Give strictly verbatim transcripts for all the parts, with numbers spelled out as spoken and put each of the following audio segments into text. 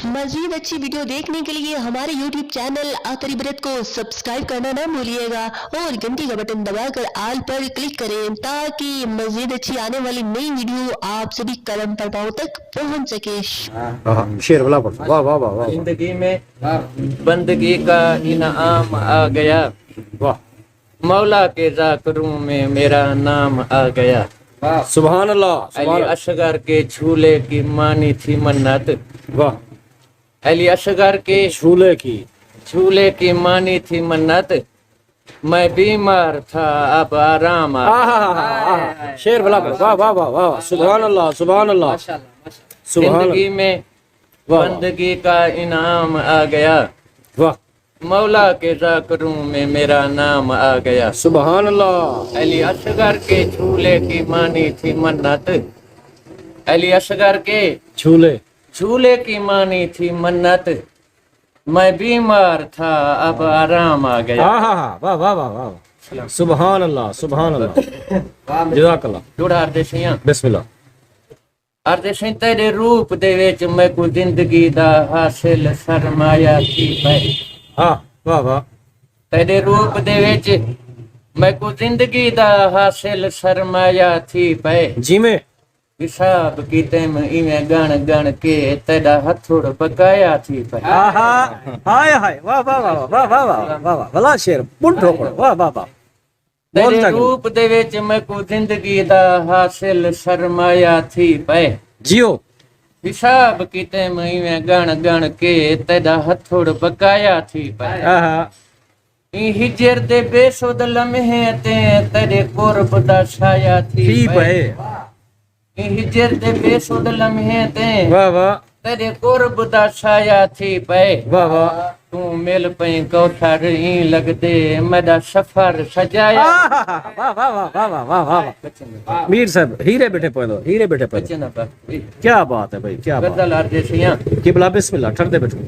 مزید اچھی ویڈیو دیکھنے کے لیے ہمارے یوٹیوب چینل اختر عبرت کو سبسکرائب کرنا نہ بھولیے گا اور گھنٹی کا بٹن دبا کر آل پر کلک کریں تاکہ مزید اچھی آنے والی نئی ویڈیو آپ سبھی قلم پر پاؤں تک پہنچ سکے۔ ہاں، شعر بلا پڑھ۔ واہ، واہ، واہ، واہ، واہ۔ زندگی میں بندگی کا انعام آ گیا۔ واہ۔ مولا کے ذاکروں میں میرا نام آ گیا۔ سبحان اللہ، سبحان علی اللہ۔ اصغر کے جھولے کی مانی تھی منت۔ واہ۔ علی اصغر کے جھولے کی۔ جھولے کی مانی تھی منت۔ میں بیمار تھا، اب آرام آ گیا۔ آہا، آہا، آہا۔ شعر بلا پڑھ۔ واہ، واہ، واہ، واہ، واہ۔ سبحان اللہ، سبحان اللہ۔ سبحان زندگی اللہ۔ میں واہ، واہ۔ بندگی کا انعام آ گیا۔ واہ۔ مولا کے ذاکروں میں میرا نام آ گیا۔ سبحان اللہ۔ علی اصغر کے جھولے کی مانی تھی منت۔ علی اصغر کے جھولے۔ جھولے کی مانی تھی منت۔ میں بیمار تھا، اب آرام آ گیا۔ آہا، واہ، واہ، واہ، واہ۔ سبحان اللہ، سبحان اللہ۔ جزاک اللہ۔ جوڑا اردے سیاں۔ بسم اللہ۔ اردے سیں تیرے روپ دے وچ میکوں زندگی دا حاصل سرمایہ تھی پئے۔ ہاں، واہ، واہ۔ تیرے روپ دے وچ میکوں زندگی دا حاصل سرمایہ تھی پئے۔ جی میں۔ حساب کیتے میں ایویں گݨ گݨ کے تیݙا ہتھوڑ بقایا تھی پئے۔ آہا، ہائے ہائے، واہ، واہ، واہ، واہ، واہ، واہ، واہ، واہ، واہ، بھلا شعر، بن ٹھوکر، واہ، واہ، واہ۔ بول تیرے جاگے۔ روپ دے وچ میکوں زندگی دا حاصل سرمایہ تھی پئے۔ جیو۔ حساب کیتے میں ایویں گݨ گݨ کے تیݙا ہتھوڑ بقایا تھی پئے۔ آہا۔ ایں ہجر دے بے سدھ لمحے تے تیݙے قرب دا سایہ تھی تھی پئے۔ پئے۔ ایں ہجر دے بے سدھ لمحے تے واہ، واہ۔ تیݙے قرب دا سایہ تھی پئے۔ واہ، واہ۔ توں مل پئیں کوثر، ایں لڳدے میݙا سفر سجایا۔ آہا، واہ، واہ، واہ۔ میر صاحب، ہیرے بیٹھے پوندو، ہیرے بیٹھے پوندو۔ بچے نہ بس۔ کیا بات ہے بھائی، کیا بات۔ غزل اردے سیاں۔ قبلہ بسم اللہ، ٹھردے بیٹھو۔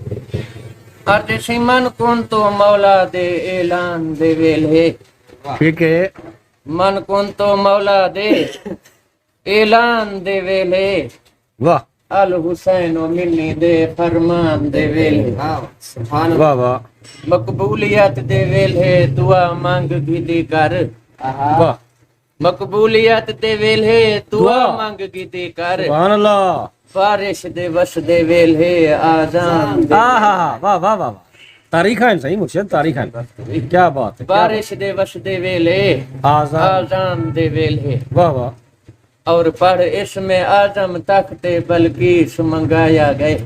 اردے سی من کنت مولا دے اعلان دے ویلھے۔ ٹھیک ہے۔ من کنت مولا دے اعلان دے ویلھے۔ واہ۔ الحسین و منی دے فرمان دے ویلھے۔ واہ، واہ۔ مقبولیت دے ویلھے دعا منگ گھدی کر۔ واہ۔ مقبولیت دے ویلھے دعا دعا۔ منگ گھدی کر۔ سبحان اللہ۔ بارش دے وسدے ویلھے آذان دے۔ آہا، واہ، واہ، واہ، واہ۔ تاریخ ہیں صحیح مرشد، تاریخ ہیں۔ کیا بات ہے، کیا بات۔ بارش دے وسدے ویلھے آذان۔ آذان دے ویلھے۔ واہ، واہ۔ اور پڑھ اسم اعظم تخت بلقیس منگایا گئے۔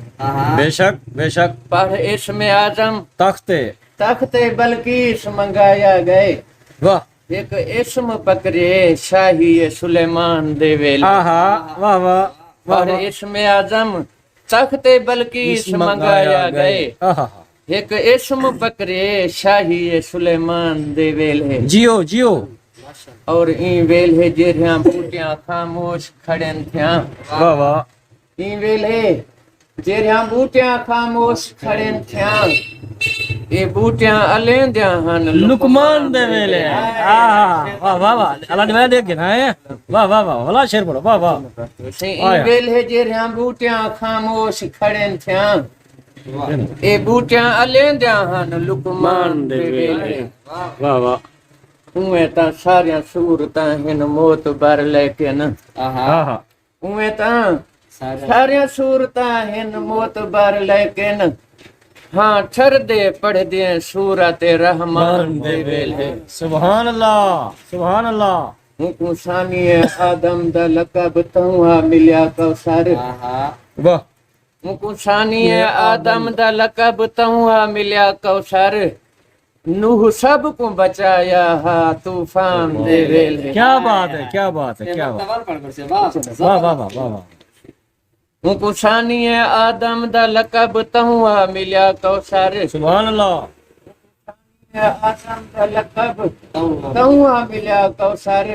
بے شک، بے شک۔ پڑھ اسم اعظم تخت۔ تخت بلقیس منگایا گئے۔ واہ۔ ہک اسم پکرے شاہی سلیمان دے ویلھے۔ آہا، واہ، واہ، واہ، پڑھ واہ۔ اسم اعظم تخت بلقیس منگایا گئے۔ آہا۔ ہک اسم پکرے شاہی سلیمان دے ویلھے۔ جیو، جیو۔ اور ایں ویلھے جیرھیاں بوٹیاں خاموش کھڑن تھیاں۔ واہ، واہ۔ ایں ویلھے جیرھیاں بوٹیاں خاموش کھڑن تھیاں۔ اے بوٹیاں الیندیاں ہن لقمان دے ویلھے۔ آہا، واہ، واہ، واہ۔ اللہ نے میں دیکھ کے نا ہے۔ واہ، واہ، واہ، واہ، شعر پڑھو، واہ، واہ۔ سئیں، ایں ویلھے جیرھیاں بوٹیاں خاموش کھڑن تھیاں۔ اے بوٹیاں الیندیاں ہن لقمان دے ویلھے۔ واہ، واہ۔ اونویں تاں ساریاں صورتاں ہن معتبر لیکن۔ آہا۔ اونویں تاں ساریاں صورتاں ہن معتبر لیکن۔ ہاں، ٹھردے پڑھدیں سورت رحمان دے ویلھے۔ سبحان اللہ، سبحان اللہ۔ اونکوں ثانی آدم دا لقب تہوں ہا ملیا کوثر۔ واہ۔ اونکوں ثانی آدم دا لقب تہوں ہا ملیا کوثر۔ نوح سب کوں بچایا ہا طوفان دے ویلھے۔ کیا بات ہے، کیا بات ہے، کیا بات ہے۔ واہ، واہ، واہ، واہ، واہ۔ اونکوں ثانی آدم دا لقب تہوں ہا ملیا کوثر۔ سبحان اللہ۔ آدم دا لقب تہوں ہا ملیا کوثر۔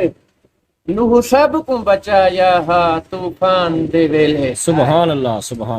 نوح سب کوں بچایا ہا طوفان دے ویلھے۔ سبحان اللہ، سبحان